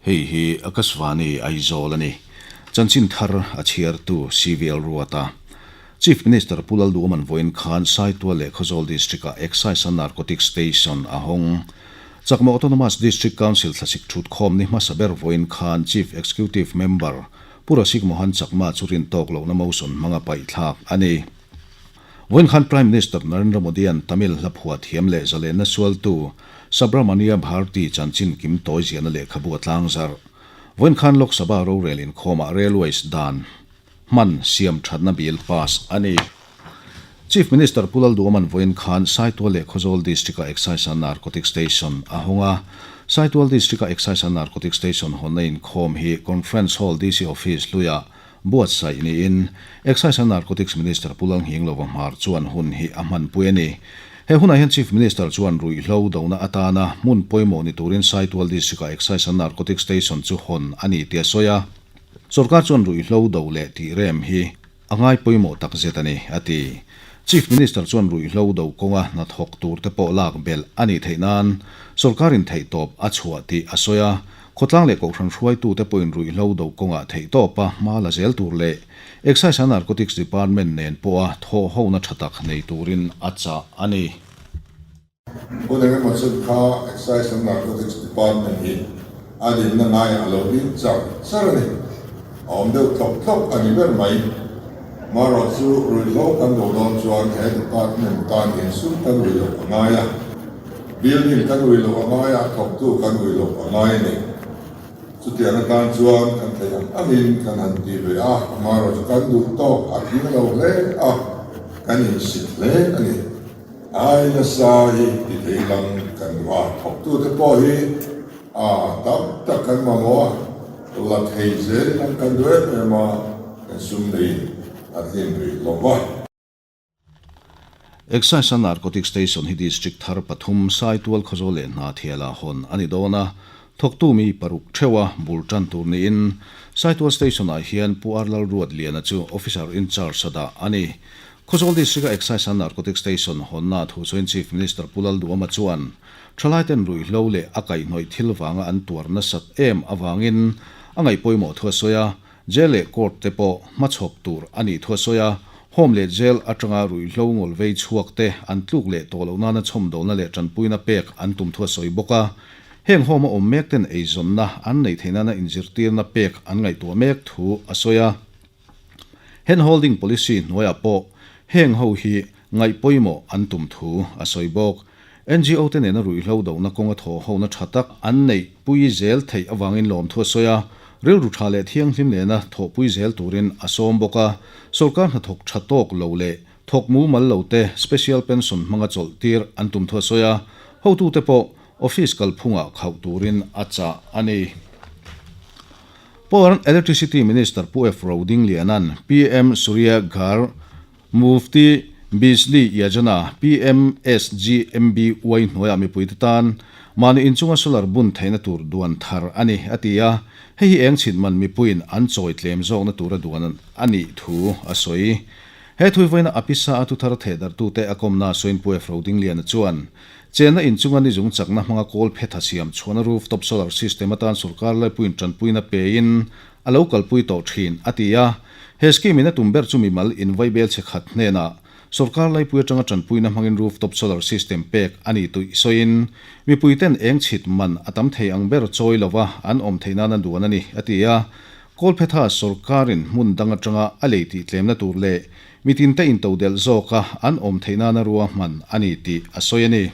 Hei hi Akashvani Aizawl a ni. Chanchin thar a chhiartu CVL Ruata. Chief Minister Pu Lalduaman vawiin khan Saitual leh Khawzawl District-ah Excise and Narcotics Station a hawng. Chakma Autonomous District Council thlasik thutkhawm ni hmasa ber vawiin khan Chief Executive Member Pu Rasik Mohan Chakma chu rin tawk lohna motion hmanga paihthlak a ni. Vawiin khan Prime Minister Narendra Modi-a'n Tamil hla phuah thiam leh zalenna sualtu Subramania Bharti chanchin kim tawi ziahna lehkhabu a tlangzarh. Vawiin khan Lok Sabha rorel inkhawmah Railways dan hman siam thatna bill pass a ni. Chief Minister Pu Lalduaman vawiin khan Saitual leh Khawzawl District-a Excise and Narcotic Station a hawng a. Saitual District-a Excise and Narcotic Station hawnna inkhawm hi Conference Hall DC Office hluiah buatsaih niin Excise and Narcotics Minister Pu Lalnghinglova Hmar chuan hun hi a hmanpui a ni. He hunah hian Chief Minister chuan ruihhlo dona atana hmun pawimawh ni turin Saitual District-a Excise and Narcotic Station chu hawn a ni tih a sawi a. Sorkar chuan ruihhlo do leh tih rem hi a ngai pawimawh tak zet a ni, a ti. Chief Minister chuan ruihhlo do kawnga hnathawk tur te pawh lak belh a nih theih nan sorkarin theihtawp a chhuah tih a sawi a. Khawtlang leh kohhran hruaitute pawhin ruihhlo do kawngah theihtawpa hma la zel tur leh Excise and Narcotics Department nen pawha thawhhona tha tak nei turin a chah a ni. Hun engemaw chhun kha Excise and Narcotics Department hi a dinna ngaiah a lo ding char char a ni. A awm deuh tlawk tlawk a ni ber mai. Marawh chu ruihhlo kan do dawn chuan he department tan hian sum kan ui loh a ngai a, building kan ui loh a ngai a, thawktu kan ui loh a ngai a ni. Chutiang atan chuan kan theih ang angin kan han ti ve a, marawh chu kan duh tawk a tling lo hle a, kan insit hle a ni. Ai nasa hi ti thei lang kan duh a, thawktute pawh hi a tam tak kan mamawh a, la thei zel lang kan duh em em a, kan sum neiin a tlin rih lo va. Excise a Narcotic Station hi District thar pathum Saitual Khawzawl leh Hnathialah hawn a ni dawn a, thawktu mi paruk theuha bul tan tur niin Saitual Station-ah hian Pu R Lalruatliana chu Officer in Charge a dah a ni. Khawzawl District-a Excise and Narcotic Station hawnna thu chuan Chief Minister Pu Lalduama chuan thalaiten ruihhlo leh a kaihhnawih thil vanga an tuar nasat em avangin a ngaih pawimawh thu a sawi a, Jail leh Court te pawh hmachhawp tur a nih thu a sawi a, Home leh Jail atanga ruihhlo ngawlvei chhuak te an tluk leh tawh loh nana chhawmdawlna leh tanpuina pek an tum thu a sawi bawk a, heng home a awm mek ten eizawnna an neih theih nana inzirtirna pek an ngaihtuah mek thu a sawi a. Hand holding policy hnuaiah pawh heng ho hi ngaih pawimawh an tum thu a sawi bawk. NGO te nena ruihhlo dohna kawnga thawh hona tha tak an neih pui zel theih avangin lawmthu a sawi a, rilru tha leh thianghlim nena thawhpui zel turin a sawm bawk a. Sorkar hnathawk tha tawk lo leh thawk mumal lo te special pension hmanga chawlh tir an tum thu a sawi a, hotute pawh office kalphungah khauh turin a chah a ni. Power and Electricity Minister Pu F. Rodingliana'n PM Surya Ghar Mufti Bijli Yojana, PMSGMBY, hnuaiah mipuite tan mahni inchunga solar bun theihna tur duan thar a ni, a ti a. Hei hi eng chhit man mipuiin an chawi tlem zawkna tura duan a nih thu a sawi. He thuivawiina a pisa a thuthar thehdarhtute a kawmna sawiin Pu F. Rodingliana chuan, Chenna inchunga ni zung chakna hmanga kawl phetha siam chhuahna rooftop solar system atan sorkar laipuiin tanpuina pein a lo kalpui tawh thin, a ti a. He scheme in a tum ber chu mimal invaibel chhe khat hnenah sorkar laipui atanga tanpuina hmangin rooftop solar system pek a ni tuih sawiin mipuiten eng chhit man a tam thei ang ber chawi lova an awm theih nana duan a ni, a ti a. Kawlphetha sorkarin hmun dang atanga a lei tih tlemna tur leh Mi tinte intodelh zawka an awm theih nana ruahman a ni tih a sawi a ni.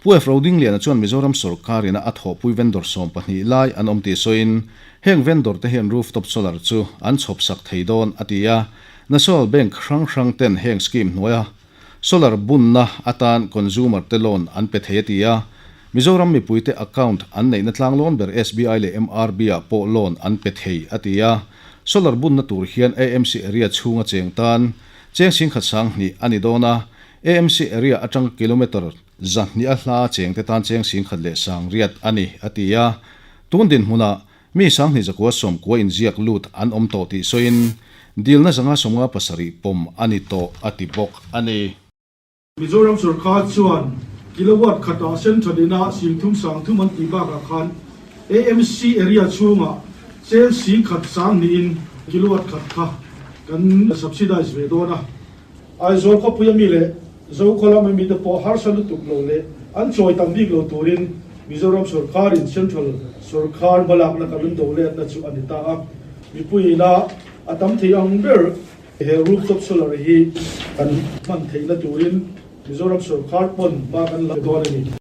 Pu F. Rodingliana chuan Mizoram sorkarina a thawhpui vendor 12 lai an awm tih sawiin, heng vendor te hian rooftop solar chu an chhawpsak thei dawn a ti a. National Bank hrang hrang ten heng scheme hnuaia solar bunna atan consumer te loan an pe thei a ti a. Mizoram mipuite account an neihna tlanglawn ber SBI leh MRB ah pawh loan an pe thei a ti a. Solar bunna tur hian AMC area chhunga cheng tan cheng singkhat 2000 a ni dawn a, AMC area atanga kilometre 200 a hla chengte tan cheng 1180 a ni, a ti a. Tun dinhmunah mi 2990 inziak lut an awm tawh tih sawiin dilna 557 pawm a ni tawh, a ti bawk a ni. Mizoram sorkar chuan kilowatt khatah central ina 30 30 an tih bakah khan. AMC area chhungah cheng 10,000 sangniin kilowatt khat kha kan subsidize ve dawn a. Aizawl khawpui ami leh Zokhaw lam ami te pawh harsa lutuk lo leh an chawi tam bik lo turin Mizoram sawrkarin Central sawrkar hmalakna kan do letna chu a ni ta a. Mipuiin a a tam thei ang ber he rooftop solar hi kan hman theihna turin Mizoram sawrkar pawn hma kan la dawn a ni.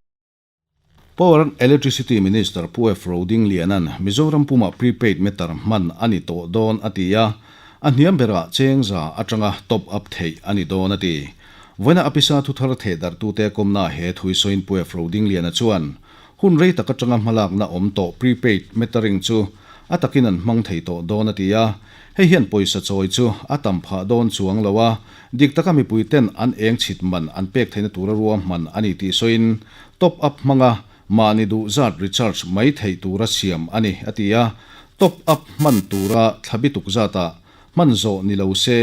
Power and Electricity Minister Pu F. Rodingliana'n Mizoram pumah prepaid meter hman a ni tawh dawn a ti a, a hniam berah cheng za atanga top up theih a ni dawn a ti. Vawiina a pisa thuthar thehdarhtute kawmnaah he thuisawiin Pu F. Rodingliana chuan hun rei tak atanga hmalakna awm tawh prepaid metering chu a takin an hmang thei tawh dawn a ti a, hei hian pawisa chawi chu a tam phah dawn chuang lo a, dik taka mipuiten an eng chhit man an pek theihna tura ruahman a ni tih sawiin Top up hmanga mahni duh zat recharge mai theih tura siam a ni, a ti a. Top up hman tura thla bituk zatah hman zawh ni lo se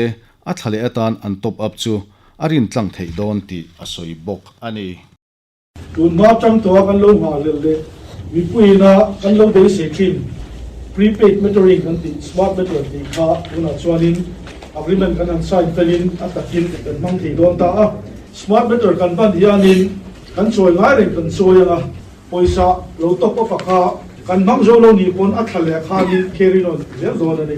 a thla leh atan an top up chu a rin tlang theih dawn tih a sawi bawk a ni. Tun hma tang tawha kan lo nghah leh leh mipuiina kan lo beisei thin prepaid metering kan tih smart meter tih kha tunah chuanin agreement kan han sign felin a takin kan hmang thei dawn ta a. Smart meter kan hman hianin kan chawi ngai reng kan chawi ang a, pawisa lo top up a kha kan hmang zo lo nih pawn a thla leh khanin carry on zel dawn a ni.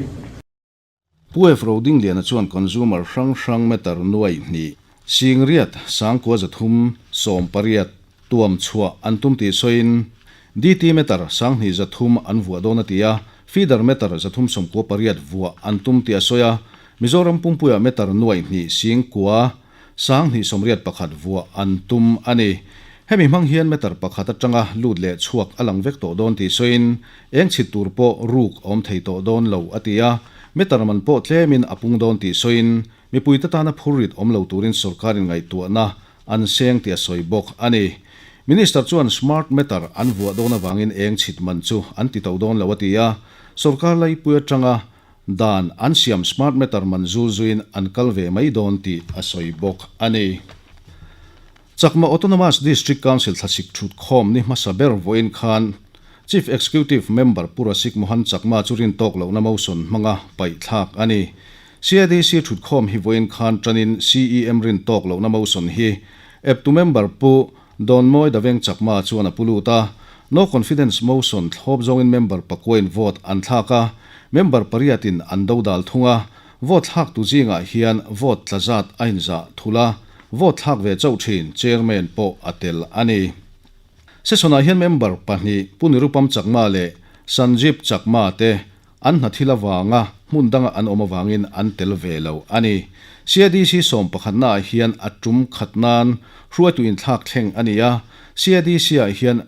Pu F. Rodingliana chuan consumer hrang hrang meter nuai hnih, 10,000 9380 tuam chhuah an tum tih sawiin DT meter 2300 an vuah dawn a ti a, feeder meter 398 vuah an tum tih a sawi a, Mizoram pumpuiah meter nuai hnih 9,000 2181 vuah an tum a ni. Hemi hmang hian meter pakhat atanga lut leh chhuak a lang vek tawh dawn tih sawiin, eng chhit tur pawh ruk a awm thei tawh dawn lo a ti a, meter man pawh tlemin a pung dawn tih sawiin, mipuite tana phurrit awm lo turin sawrkarin ngaihtuahna an seng tih a sawi bawk a ni. Minister chuan smart meter an vuah dawn avangin eng chhit man chu an ti to dawn lo a ti a, sawrkar laipui atanga Dan an siam smart meter man zul zuiin an kal ve mai dawn tih a sawi bawk a ni. Chakma Autonomous District Council thlasik thut khawm ni hmasa ber vawiin khan Chief Executive Member Pu Rasik Mohan Chakma chu rin tawk lohna motion hmanga paih thlak a ni. CADC thut khawm hi vawiin khan tanin CEM rin tawk lohna motion hi eptu member Pu Dawnmawi Daveng Chakma chuan a pu lut a, No Confidence Motion thlawp zawngin member pakuain vote an thlak a, member pariatin an dodal thung a, vote thlaktu zingah hian vote tla zat a inzah thul a, vote thlak ve chauh thin Chairman pawh a tel a ni. Session-ah hian member pahnih Pu Nirupam Chakma leh Sanjeev Chakma te An hna thil avanga hmun danga an awm avangin an tel ve lo a ni. CADC sawm pakhatnaah hian a tum khat nan hruaitu inthlak thleng a ni a. CADC-ah hian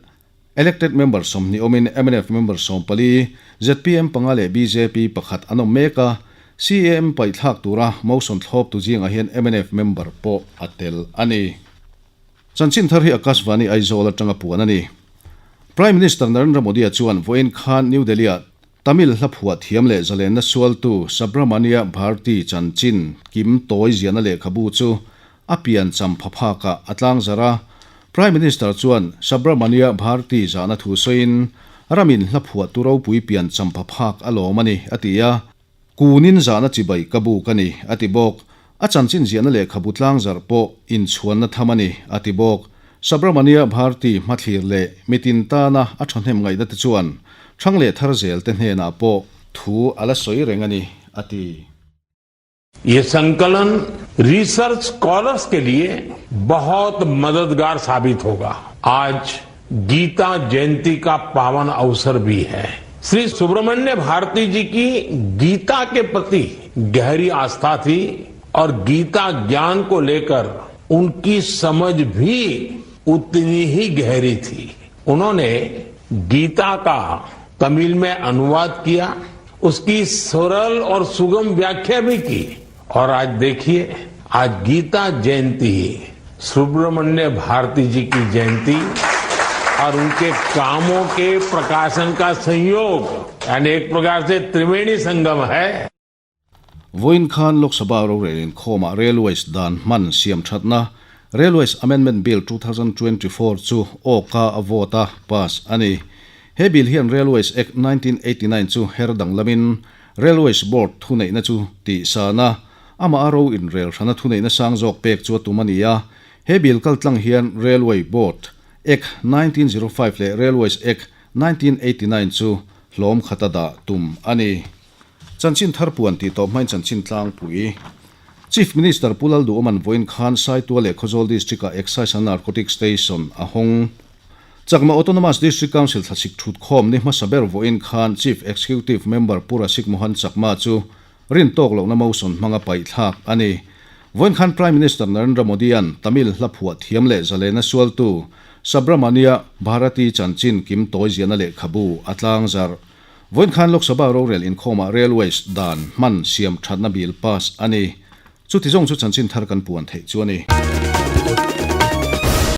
elected member 20 awmin mnf member 14, zpm panga leh bjp pakhat an awm mek a. CAM paihthlak tura motion thlawptu zingah hian mnf member pawh a tel a ni. Chanchin thar hi Akashvani Aizawl atanga puan a ni. Prime Minister Narendra Modi-a chuan vawiin khan New Delhi-ah Tamil hla phuah thiam leh zalenna sualtu Subramania Bharti chanchin kim tawi ziahna lehkhabu chu a pian cham pha phakah a tlangzarh a. Prime Minister chuan Subramania Bharti zahna thu sawiin ramin hla phuahtu ropui pian cham pha phak a lawm a ni, a ti a. Kunin zahna chibai ka buk a ni, a ti bawk. A chanchin ziahna lehkhabu tlangzarh pawh inchhuanna tham a ni, a ti bawk. Subramania Bharti hmathlir leh mitin tana a thahnem ngaihna te chuan hrang leh thar zel te hnenah pawh thu a la sawi reng a ni, a ti. ये संकलन research scholars के लिए बहुत मददगार साबित होगा। आज गीता जयंती का पावन अवसर भी है। श्री सुब्रमण्य भारती जी की गीता के प्रति गहरी आस्था थी और गीता ज्ञान को लेकर उनकी समझ भी उतनी ही गहरी थी। उन्होंने गीता का तमिल में अनुवाद किया, उसकी सरल और सुगम व्याख्या भी की और आज देखिए, आज गीता जयंती सुब्रमण्य भारती जी की जयंती और उनके कामों के प्रकाशन का संयोग, यानी एक प्रकार से त्रिवेणी संगम है। Vawiin khan Lok Sabha rorel inkhawmah Railways dan hman siam thatna Railways Amendment Bill 2024 chu awka a vote a pass a ni. He bill hian Railways Act 1989 chu her danglamin Railways Board thuneihna chu tih san a, amah a ro inrel hrana thuneihna sang zawk pek chu a tum a ni a. He bill kaltlang hian Railway Board Act 1905 leh Railways Act 1989 chu hlawm khata dah tum a ni. Chanchin thar puan tih tawp hmain chanchin tlangpui. Chief Minister Pu Lalduhawman vawiin khan Saitua leh Khawzawl District-ah Excise and Narcotics Station a hawng. Chakma Autonomous District Council thlachhik thutkhawm ni hmasa ber vawiin khan Chief Executive Member Pu Rasik Mohan Chakma chu rin tawk lohna motion hmanga paihthlak a ni. Vawiin khan Prime Minister Narendra Modi-a'n Tamil hla phuah thiam leh zalena sualtu Subramania Bharati chanchin kim tawi ziahna lehkhabu a tlangzarh. Vawiin khan Lok Sabha rorel inkhawmah Railways dan hman siam thatna bill pass a ni. Chuti zawng chu chanchin thar kan puan theih chu a ni.